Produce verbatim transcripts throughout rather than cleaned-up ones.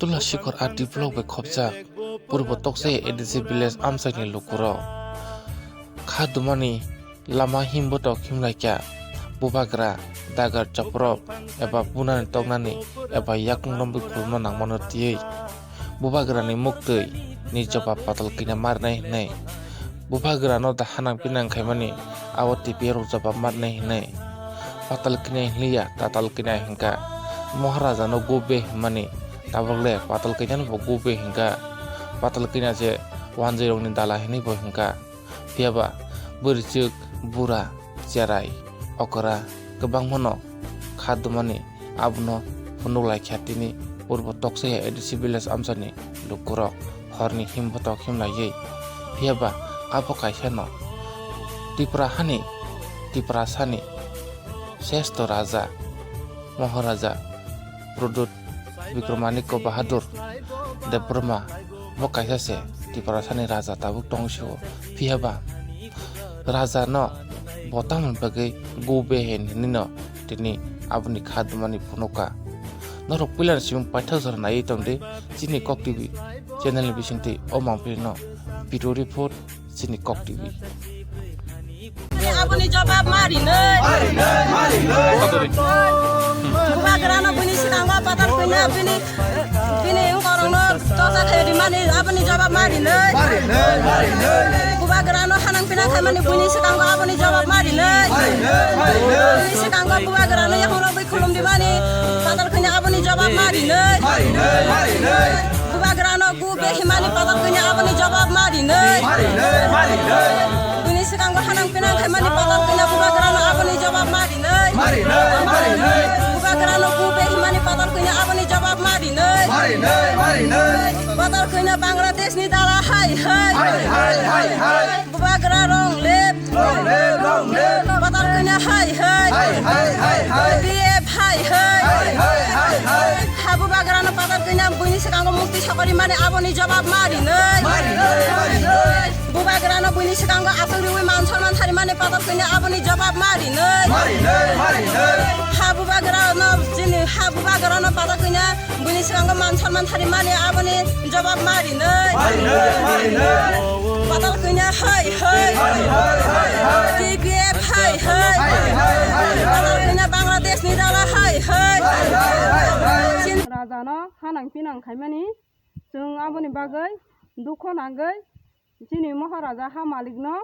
Tula Sikhor R D block bai khopjak Purbo Toksai A D C village amchaini lukurok kha dumani lama himbotok himlaikha. Bubagra dagar choprok eba bunani toknani eba yakung romwi khulumna nangmano twiwi bubagrani muktwi ni jobab patal kina marinai hwnwi bubagrano da hanang pinang khaimani abo T P F rok jobab marinai hwnwi patal kina hinliya tatal kina hinkha. Maharaja no gube hinmani tabok le patal kina no bo gube hinkha. Patal kina se wanjwi rokni dala hinwi bo hinkha. Phiya ba bwrwichwk, bura, cherai, okra kwbangmano kha dumani abono phunuk lai kha tini Purbo Toksai A D C village amchaini lukurok horni himbotok himlaiwi. Phiya ba abo kaisano Tripura hani, Tiprasani seshto raja Maharaja Pradyut Vikramaditya Bahadur Debbarma bo kaisa se Tiprasani raja tabuk tong sio. Phiya ba raja no bo tamoni bagwi gube hin hinwi no tini aboni kha dumani phunukha. Norok puilani simung paithak jora naiwi tongdi chini Kok T V channel ni bisingtwi o mangpili no video report chini Kok T V. Aboni jawab ma rinai. Bubagrano bini sikango patal kanya bini, bini ungkorongno tosa khe rimani aboni jawab ma rinai. Bubagrano hanang pinang khaimani bini sikango aboni jawab ma rinai. Bini sikango bubagrano yakhungrok bai khulum dimani patal kanya aboni jawab ma rinai. Bubagrano gube himani patal kanya aboni jawab ma rinai. Bini sikango hanang pinang khaimani patal kanya bubagrano aboni jawab ma rinai. Bubagrano gube himani patal kanya aboni jawab ma rinai. Patal kanya Bangladesh ni dala hai hai. Bubagra long live. Long live, long live. Patal kanya hai hai. Hai, hai, hai, hai. P F hai hai. Hai, hai, hai, hai. Ha bubagrano patal kanya buini sikango mukti sokori mani aboni jawab ma rinai. Ma rinai, ma rinai. Bubagrano buini sikango aswk riwi man sonman sari mani patal kanya aboni jawab ma rinai. Ma rinai, ma rinai. Ha bubagrano chini ha bubagrano patal kanya buini sikango man sonman sari mani aboni jawab ma rinai. Ma rinai, ma rinai. Patal kanya hai hai. Hai, hai, hai, hai. T P F hai hai. Hai, hai, hai, hai. Patal kanya Bangladesh ni dala hai hai. Hai, hai, hai, hai. Chini raja no hanang pinang khaimani chwng aboni bagwi dukho nangwi chini Maharaja ha malik no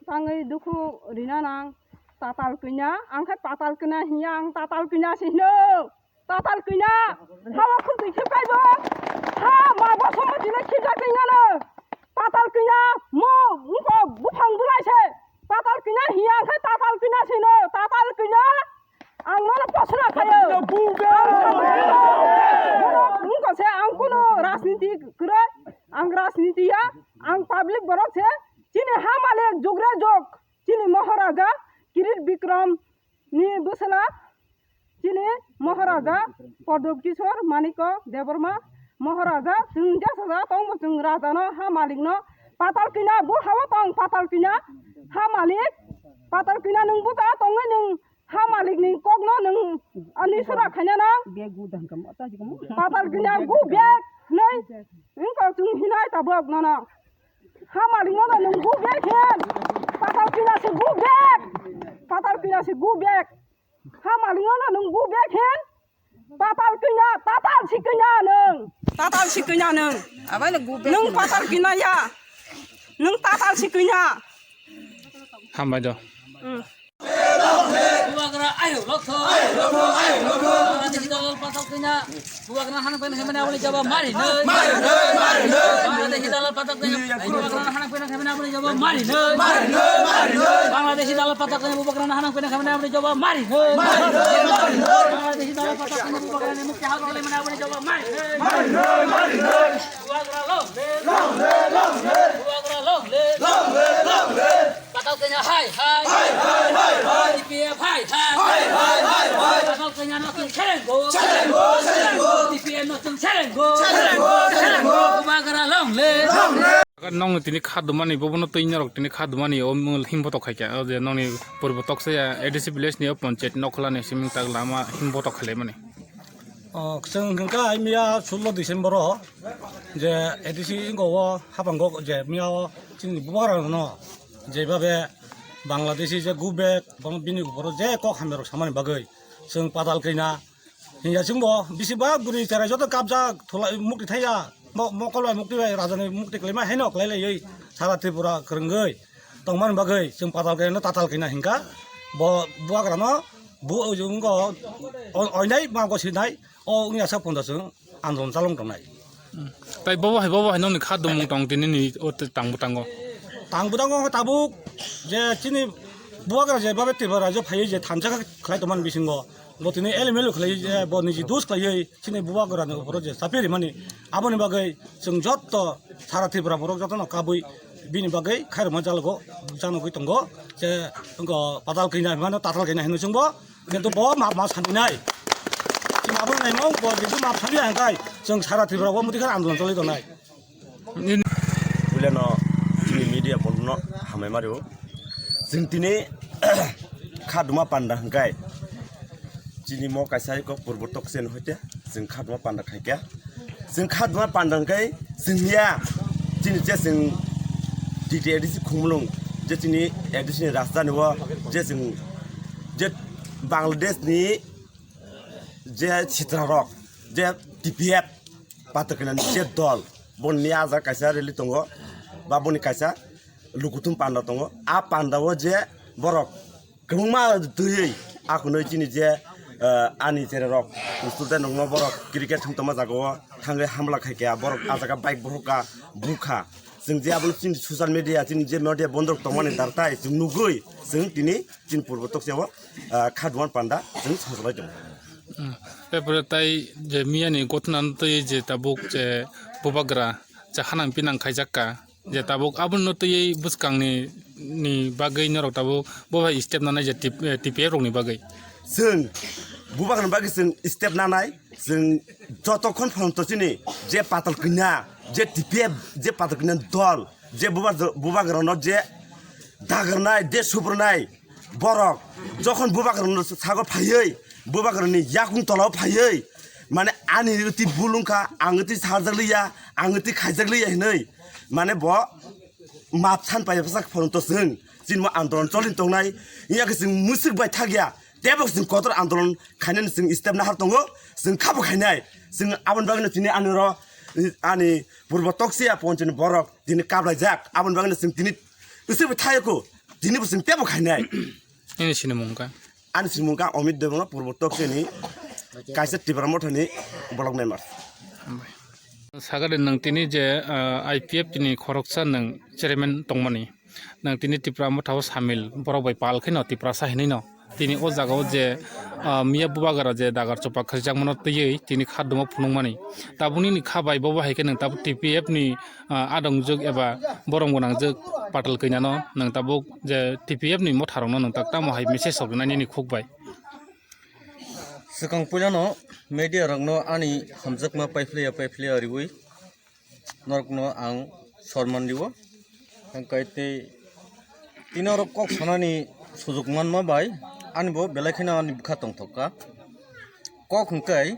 tangwi dukhu rina nang. Tatal kanya ang khai patal kanya hiya ang tatal kanya sino. Tatal kanya, hawa khum twi khe kaibo. Ha, ma bo somo jile khija kanya no. Tatal kanya, mo, ngko buphang bulai se. Tatal kanya hiya khe tatal kanya sino. Tatal kanya, ang mano posna khayo. Tatal kanya, bu, bu. Ang sabai, borok, ngko se ang kuno rajniti kwrwi, ang rajniti ya, ang public borok se. Chini ha malik jugra jok, chini Maharaja Kirit Bikram ni bwsala. Chini Maharaja Pradyut Kishore Manikya Debbarma Maharaja, chwng jesa ja tongbo chwng raja no ha malik no patal kanya bo hawa tong patal kanya ha malik patal kanya nwng buta tongwi nwng ha malik ni kok no nwng ani sura khaina na patal kanya go back nei wngkha chwng hinai tabok nono ha malik no nwng go back hin patal kanya se go back patal kanya se go back. Ha malik no nwng bu bek hin. Patal kanya, tatal si kanya nwng. Tatal si kanya nwng. Abai le bu bek. Nwng patal kanya ya. Nwng tatal si kanya. Hambai do. Hmm. Bubagra ayo lokho. Ayo lokho, ayo lokho. Bubagra dalal patal kanya. Bubagrano hanang pinang khaimani aboni jawab ma rinai. Ma rinai, ma rinai. Bangladeshi dalal patal kanya. Bubagrano hanang pinang khaimani aboni jawab ma rinai. Ma rinai, ma rinai. Bangladeshi dalal patal kanya bubagrano hanang pinang khaimani aboni jawab ma rinai. Ma rinai, ma rinai. Bangladeshi dalal patal kanya bubagrani mukti hak khlaimani aboni jawab ma rinai. Ma rinai, ma rinai. Bubagra long live. Long live, long live. Bubagra long live. Long live, long live. Patal kanya hai hai. Hai hai hai hai. T P F hai hai. Hai hai hai hai. Patal kanya no chwng selengo. Selengo, selengo. T P F no chwng selengo. Selengo, selengo. Bubagra long live. Long live. Nongni tini kha dumani bobono twi norok tini kha dumani o mul himbotok khaikha o je nongni purbo toksa ya A D C village ni o panchayat nokhola ni siming tak lama himbotok khailaimani. O, chwng hwnkha hai miya sullo December o je A D C wngkha o hapang kok je miya o chini bubagra no je babe Bangladeshi je go back bono bini uporo je kok hamya rok samani bagwi chwng patal kina hiya chwng bo bisi ba guri cherai joto kabjak thula mukti thaiya mo mokol bai mukti bai raja ni mukti kwlai ma haino kwlai lai sara Tripura kwrwngwi tongmani bagwi chwng patal kina tatal kina hinkha bo bubagra no bu wngkha o oinai ma go sinai. O wngya sak phano chwng andolon chalong tongnai. Hmm. Tai bobo hai, bobo hai nokni kha dumung tong tini ni o tang bwtango. Tang bwtango tabuk je chini bubagra je babe Tripura rajyo phaiwi je thansa kha khlai tongmani bisingo bo tini elmelu khlai je bo niji dus khlaiwi chini bubagra ni uporo je chapi rimani aboni bagwi chwng jotto sara Tripura borok jotono kabui bini bagwi khairokma jalogo janogwi tongo je wngkha patal kina hwnmano tatal kina hwnwi chwngbo. Kintu bo ma, ma saninai. Chini abo naimung bo jesu ma sani hangkai. Chwng sara Tripura bo muti khana andolon choli tongnai. Puilano chini media bondno hamai mario. Chwng tini kha duma panda hangkai. Chini mo kaisa iko purbo toksen hoite chwng kha duma panda khaikya. Chwng kha duma panda hwnkhe chwng ya chini je chwng T T A D C khumulwng je chini A D C ni rajdhani o je chwng je Bangladesh ni je sitra rok je T P F patakina ni je dol boni ni ajak kaisa rally tongo ba boni kaisa lukuthum panda tongo a panda o je borok kwbangma twiwi akhunwi chini je, eh, ani chererok student rokno borok cricket thwng tongma jagao thangwi hamla khaikha, borok ah jaga bike bukhukha, bukha. Chwng je abono chini social media, chini je media bondorok tongmani dartai chwng nugwi chwng tini chini purbo tokchao, ah, kha duan panda chwng sajlai tongo. Hmm. Epore tai je miyani gothna twi je tabuk je bubagra je hanang pinang khaijakka. Je tabuk abono twiwi bwskangni, ni bagwi norok tabuk bo bai step nanai je T-, eh, T P F rokni bagwi. Chwng bubagrani bagwi chwng step nanai, chwng jotokhon phano to chini je patal kanya, je T P F, je patal kanya dol, je buba-, bubagrano je dagarnai, je subrnai, borok jokhon bubagrano sago phaiwi, bubagrani yakung tolao phaiwi, mane ani twi bulungkha, ang twi sarjakliya, ang twi khaijakliya hinwi, mane bo map san pai bwsak phone to chwng chini mo andolon cholin tongnai wngya khe chwng mwswk bai thakya tebo chwng kotor andolon khainani chwng step nahar tongo chwng khabo khainai chwng aboni bagwino chini ani ro ani purbo toksia ponchini borok tini kaplaijak aboni bagwino chwng tini bwswk bai thayakho tini bo chwng tebo khainai. Nini sinimung kha? Ani sinimung kha Amit Debbarma, Purbo Tokcheni, kaisa Tipra Mothani block member. Hambai. Sagade nwng tini je, ah, I P F T ni khoroksa nwng chairman tongmani. Nwng tini Tipra Mothao samil, borok bai pal kheno Tiprasa hinwi no. Tini o jaga o je, ah, miya bubagra je dagar chopak khaijakmano twiwi tini kha dumo phunukmani. Tabukni ni kha bai bobo hai khe nwng tabuk T P F ni ah, adongjwk eba borom gwnangjwk patal kanya no nwng tabuk je T P F ni motha rok no nwng tak tamo hai message rok nani ni khuk bai. Swkang puila no media rok no ani hamjakma paiphlaiya paiphlaiya riwi norok no ang sorman riwo. Hwnkhe tei tini oro kok sanani sujuk manma bai ani bo belai kheno ani bwkha tongthok kha. Kok hwnkhe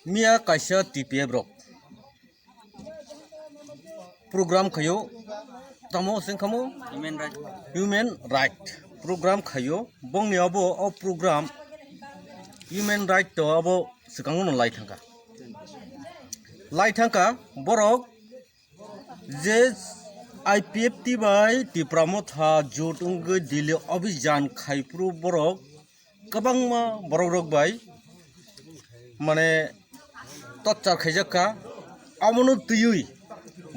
miya kaisa T P F rok program khaio, tamo seng khamo? Human right. Human right program khaio, bongni abo o program human right to abo swkang no lai thangkha. Lai thangkha borok je I P F T bai Tipra Motha jot wngwi Delhi obijan khai phuru borok kwbangma borok rok bai mane torture khaijak kha, abono twiwi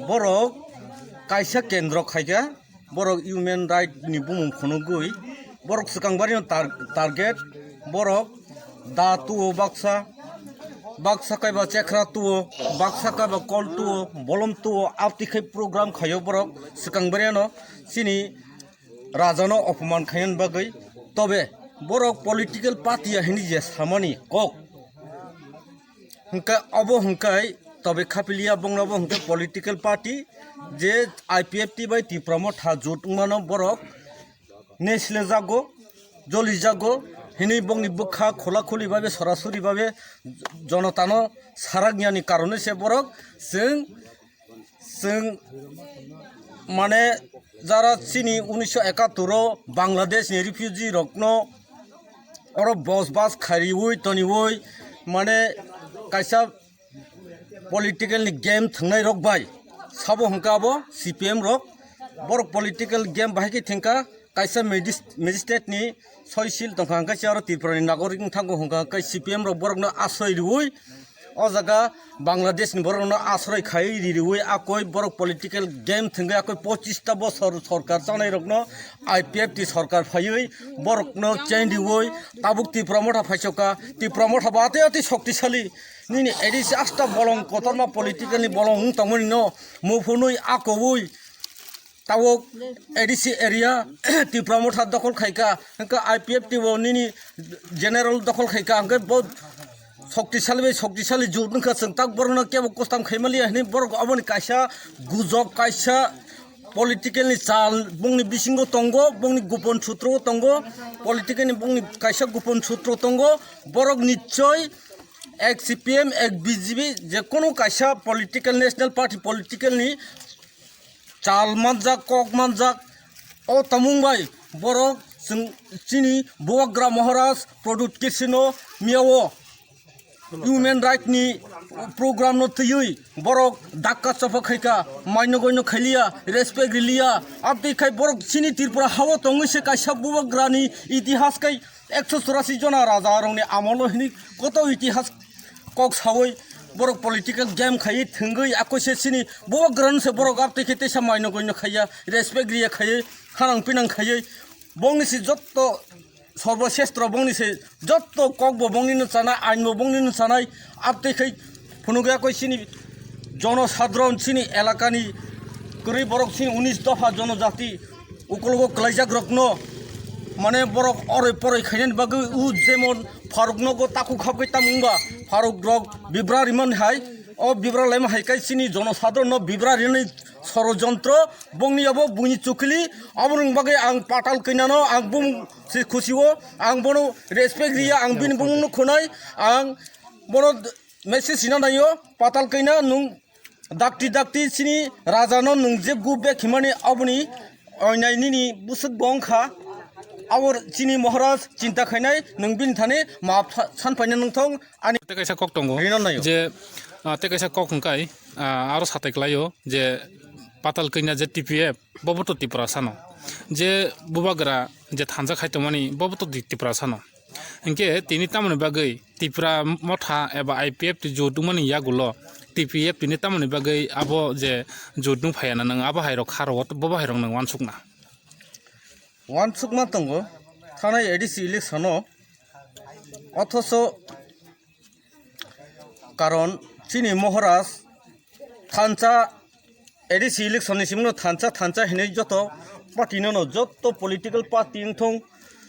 borok kaisa kendro khaikha, borok human right ni bumung phunugwi borok swkang barino tar-, target, borok da tuo baksa, baksa kaiba chekra tuo, baksa kaiba kol tuo, bolom tuo, abtwi khai program khaio borok swkang barino chini rajano opoman khainani bagwi. Tobe borok political party ya hini je samani kok hwnkhe obo hwnkhe tobe khapiliya bongnobo hwnkhe political party je I P F T bai Tipra Motha jot wngmano borok nesle jago, joli jago, Hini bokni bwkha khula khuli babe, sorasori babe jonotano sarak yani karone se borok chwng, chwng mane jara chini unisho ekattor o Bangladesh ni refugee rokno oro bos bas khariui toniui mane kaisa political ni game thwngnai rok bai sabo hwnkha abo C P M rok. Borok political game bahai khe thengkha, kaisa magis-, magistrate ni soisil tongkha hwnkhe se aro Tripura ni nagorik wng thango hwnkha hwnkhe C P M rok borokno asroi riui o jaga Bangladesh ni borokno asroi khai ririui akoi borok political game thwngwi akoi pochista bosor sorkar chanai rokno I P F T sorkar phaiwi borokno chain riui tabuk Tripura motha phaisoka. Tripura motha bo atwi atwi shoktisali. Nini A D C asta bolong kotorma political ni bolong wng tongmani no muphunui akobui tabuk A D C area Tripura motha dokhol khaika hwnkhe I P F T bo nini general dokhol khaika hwnkhe bo shoktisali bai shoktisali jut wngkha chwng tak borokno kebo kustam khaimaliya hinwi borok oboni kaisa gujok kaisa political ni chal bongni bisingo tongo bongni gupon sutro tongo political ni bongni kaisa gupon sutro tongo borok nichoi ek C P M, ek B J P, je kono kaisa political, national party political ni chal manjak, kok manjak, o tamung bai borok chwng chini Bubagra Maharaj Pradyut Kishno miyao human right ni program no twiwi borok dakka chopha khaika, maino goino khailiya, respect riliya, abtwi khai borok chini Tripura hao tongwi se kaisa Bubagra ni itihas kai ekso churasi jona raja rokni amolo hini koto itihas kok sawi borok political game khaiwi thwngwi akoise chini borok gran se borok abtwi khe teisa maino goino khaiya respect riya khaiwi khanang pinang khaiwi bongni si jotto sorbosestro bongni se jotto kok bo bongni no chanai ain bo bongni no chanai abtwi khai phunukya koi chini jono sadron chini elakani kwrwi borok chini unis dopha jonojati ukologo kwlaijak rokno mane borok oroi poroi khainani bagwi u jemon Faruk nogo takhuk habgwi tamung ba Faruk rok bibra rimani hai o bibra laima hai kai chini jono sadron no bibra rinani sorojontro bongni abo buini chukili abo rwng bagwi ang patal kainyano ang bumung se khusi o ang bono respect riya ang bini bumung no khonai ang bono message rina naio patal kaina nung Dakti dakti chini raja no nwng je go back himani aboni oinai nini bwswk bo wngkha. Abo chini Maharaj chinta khainai nwng bini thani maap sa-, san paina nangthong ani Tei kaisa kok tongo rino naio. Je, ah, tei kaisa kok hwnkhe, ah, aro satai klaio je patal kanya je T P F bobo to Tiprasa no. Je bubagra je thansa khai tongmani bobo to Tiprasa no. Hinkhe tini tamoni bagwi Tipra motha eba I P F T jut wngmani yagulo T P F T ni tamoni bagwi abo je jut wng phaiya na nwng abo hai rok kha rwo, bo bo hai rok nwng wansuk na? Wansuk ma tongo thanai A D C election o, othoso karon chini Maharaj thansa A D C election ni simi no thansa thansa hinui joto party no no joto political party wngthong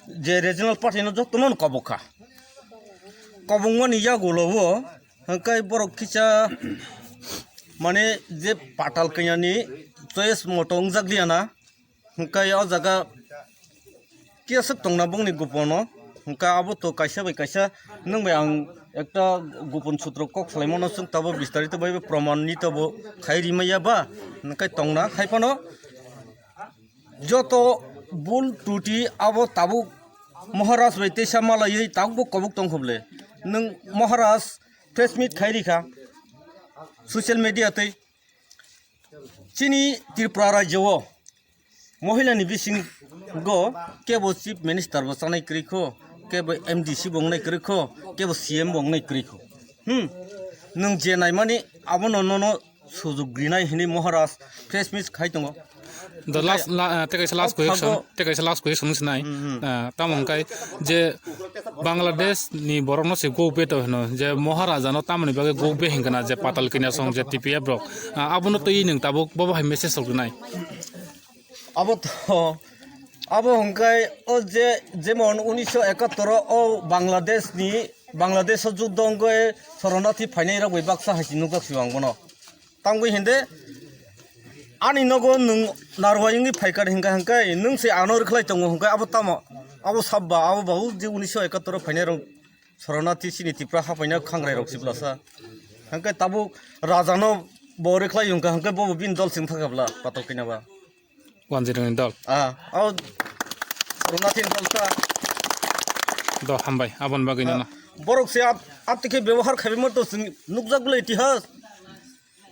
je regional party no joto no kobok kha. Kobok mani yagulo o hwnkhe borok kisa mane je patal kanya ni choice moto wngjak liya na. Hwnkhe o jaga kiyaswk tongna bongni gopono, hwnkhe abo to kaisa bai kaisa nwng bai ang ekta gopon sutro kok salaimano, chwng tabo bistarito bai bo proman ni tabo khai rimaya ba, hwnkhe tongna hai phano joto bul tuti abo tabuk Maharaj bai teisa malaiwi tabuk bo kobok tong kho bwle. Nwng Maharaj press meet khai rikha social media tei chini Tripura rajyo o. Mohila ni bisingo kebo chief minister bo chanai kwrwi kho, kebo M D C bo wngnai kwrwi kho, kebo C M bo wngnai kwrwi kho. Hmm. Nwng je naimani abono nono sujug rinai hinwi Maharaj press meet khai tongo. The last, la, uh, tei kaisa last o question, phago tei kaisa last question sinai. Hmm, hmm. Uh, tamo hwnkhe je Bangladesh ni borok no se go back to hino, je Maharaja no tamoni bagwi go back hingkana je patal kanya song je T P F rok. Uh, abono twi nwng tabuk bobo hai message rok rinai. Abo to, abo hwnkhe o je, jemon unisho ekattor o Bangladesh ni, Bangladesh o juddo wngwi soronarthi phainai rok bai baksa hai se nukjak sio ang bono. Tangwi hinde, ani nogo nwng narwai wngwi phaikar hwnkhe, hwnkhe nwng se ano rwkhlai tongo hwnkhe abo tamo? Abo sabba, abo babu je unisho ekatter o phainai rok Soronati chini Tipra ha phaina khangrai rok siblasa. Hangke tabuk raja no bo rikhlai hwnkha, hangke bo bini dol sing thakabla patok kina ba. Wanjirani dol. Ah, abo Soronati dol ta. Do hambai, abon bagwi nana. Borok se ap-, aptike bebohar khaibai mo to chwng nukjak bwle itihas.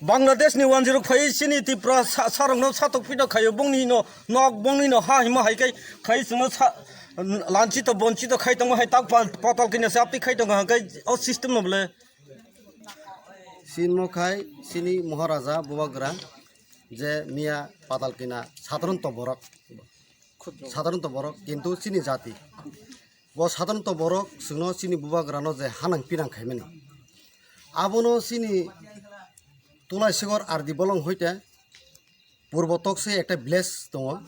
Bangladesh ni wanjirok phai chini Tipra sa-, sarokno satok pitok khaio, bongni no nok, bongni no ha hima hai kai khai chwngno sa-, lanchito bonchito khai tongma hai tak pa-, patal kini se apti khai tongo hangkai o system no bole. Sinmo khai chini Maharaja Bubagra je miya patal kina sadharanto borok, sadharanto borok kintu chini jati. Bo sadharanto borok chwngno chini Bubagrano je hanang pinang khaimani. Abono chini Tulaisigor R D bolong hoite Purbo Tokse ekta village tongo.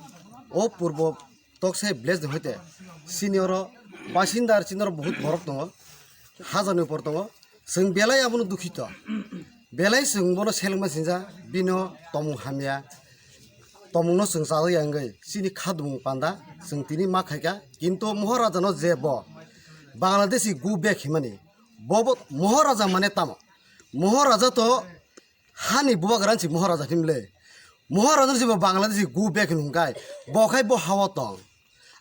O Purbo Tokse village ni hoite chini oro basindar chini oro bahut borok tongo. Hajar ni upor tongo. Chwng belai abono dukhito. Belai chwng bono selengma sinja bino tomung hamya. Tomungno chwng chajak ya wngwi chini khadumung panda chwng tini ma khaikha. Kintu Maharaja no je bo Bangladeshi go back himani, bo bo Maharaja mane tamo? Maharaja to hani Bubagra si Maharaja himle. Maharaja si bo Bangladeshi go back hwnkhai bo khai bo hawa tong.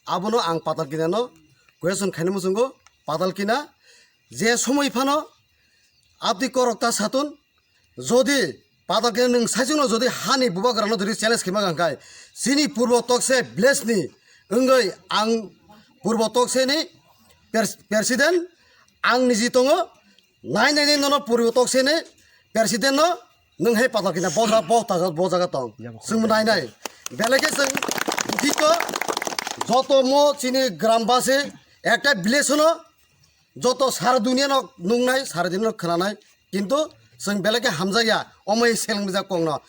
Abono ang patal kina no question khaini muchungo, patal kina je somoi phano abdi korok ta satun. Jodi patal khe nwng saichungno jodi hani Bubagrano jodi challenge khaima hwnkha, chini Purbo Tokse village ni wngwi ang Purbo Tokse ni pres-, president ang niji tongo, nai nai nai nono Purbo Tokse ni president no nwng hai patal khe na bo jaga, bo jaga, bo jaga tong. Chwng nai nai. Belai khe chwng dukhito, joto mo chini gram basi ekta village no joto sara duniya no nungnai, sara duniya no khwnanai, kintu chwng belai khe hamjakya, omoi selengmijak kokno.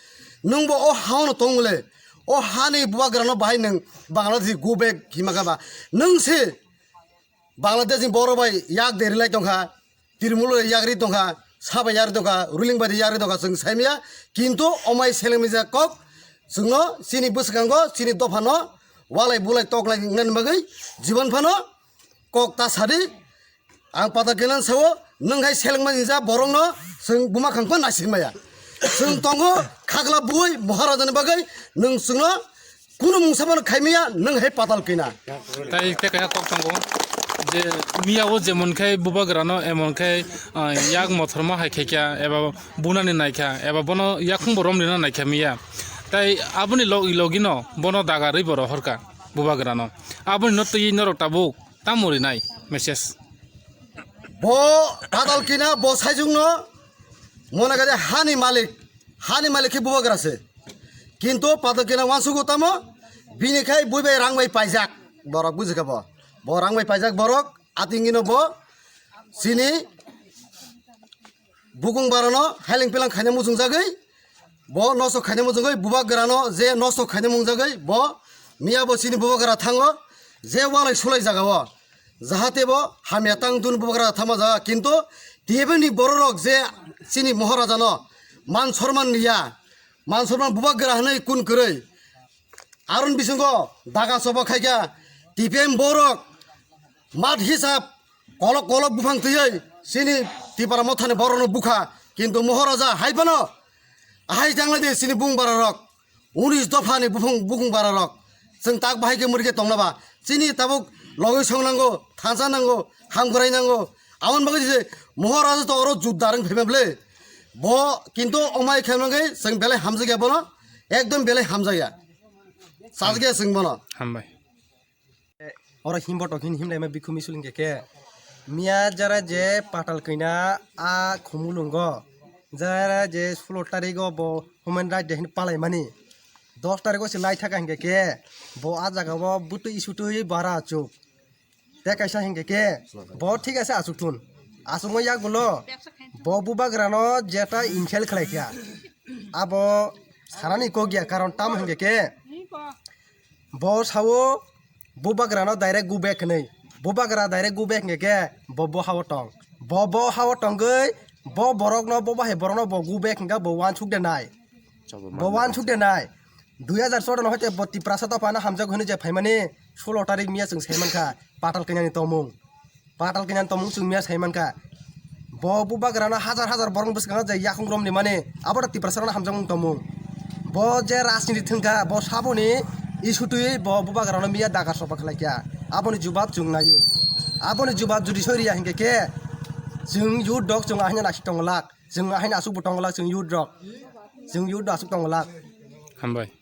Nwngbo o hao no tongmole, o hani Bubagrano bahai nwng Bangladesh go back hima kha ba? Nwng se Bangladesh ni borok bai yak de rilai tongkha, Tripura yak ri tongkha, sabai yak ri tongkha, ruling bai yak ri tongkha, chwng saimaya, kintu omoi selengmijak kok chwngno chini bwskango, chini dophano walai bulai toklai nani bagwi jibon phano kok ta sadi. Ang patal khe nang sao, nwng hai selengma ni ja borokno chwng buma khangpa naising maya. Chwng tongo khagla bui Maharaja ni bagwi, nwng chwngno kunu mungsa phano khai maya, nwng hai patal kina. Tai te kaisa kok tongo je miya o jemon khai Bubagrano emon khai, ah, yak mothorma hai khaikha eba bunani naikha eba bono yakhung bo romrina naikha miya. Tai aboni log-, logino bono dagarwi bo rohorkha Bubagrano. Aboni no twi norok tabuk tamo rinai message. Bo patal kina bo saichungno mona gade hani malik, hani malik khe Bubagra se. Kintu patal kina wansugo tamo bini khai bui bai rang bai paijak borok, bujikha bo. Bo rang bai paijak borok, atingino bo chini bukung barano haileng pilang khaina muchungjagwi, bo nosto khaina muchungwi, Bubagrano je nosto khaina mungjagwi, bo miya bo chini Bubagra thango, je walai sulai jagao, jahate bo hamya tang dun Bubagra thangma jaga, kintu tiyebini bororok je chini Maharajano man sorman niya, man sorman Bubagra hwnwi kun kwrwi, Aroni bisingo daga choba khaikha, T P M borok mat hisab kolok kolok buphang twiwi chini Tipra mothani borokno bukha, kintu Moharaja hai phano ahai tanglaidi chini bung bararok, unis dophani buphang bukung bararok, chwng tak bahai khe murikhe tongna ba, chini tabuk logwi songnango, thansa nango, hamkrai nango, aboni bagwi je Moharaja to oro judda rwng phaima ble, bo kintu omai khe mangi chwng belai hamjakya bono, ekdom belai hamjakya. Sajagya chwng bono. Hambai. Oro himbo tok hin himlaima bikhumi suling khe khe. Miya jara je patal kina a khumulungo. Jara je sulo tarigo bo human right day hin palaimani. Dos tarigo se lai thaka hinkhe khe. Bo a jaga o butui sutui bara achuk. Te kaisa hinkhe khe. Bo thik ase achuk thun. Achukma yagulo. Bo Bubagrano jeta insult khlai kha. Abo sanani kok ya karon tamo hinkhe khe. Bo sao Bubagrano direct go back hinwi. Bubagra direct go back hinkhe khe bo bo hao tong. Bo bo hao tongwi bo borokno bo bahai borokno bo go back hinkha bo wansuk de nai. Bo wansuk de nai. Dui hazar choudo no hoite bo Tiprasa dophano hamjak hwnwi je phaimani solo tarik miya chwng sai mankha patal kanyani tongmung. Patal kanyani tongmung chwng miya sai mankha. Bo bubagrano hajar hajar borok bwskango je yakung romni mani abo da Tiprasa rokno hamjakmung tongmung. Bo je rajniti thwngkha bo saboni isutwi bo bubagrano miya dagar sopa khlaikha. Aboni jubab chwng naio. Aboni jubab judi soi riya hinkhe khe chwng youth rok chwng ahina nasik tongolak. Chwng ahina asuk bo tongolak chwng youth rok. Chwng youth rok asuk tongolak. Hambai.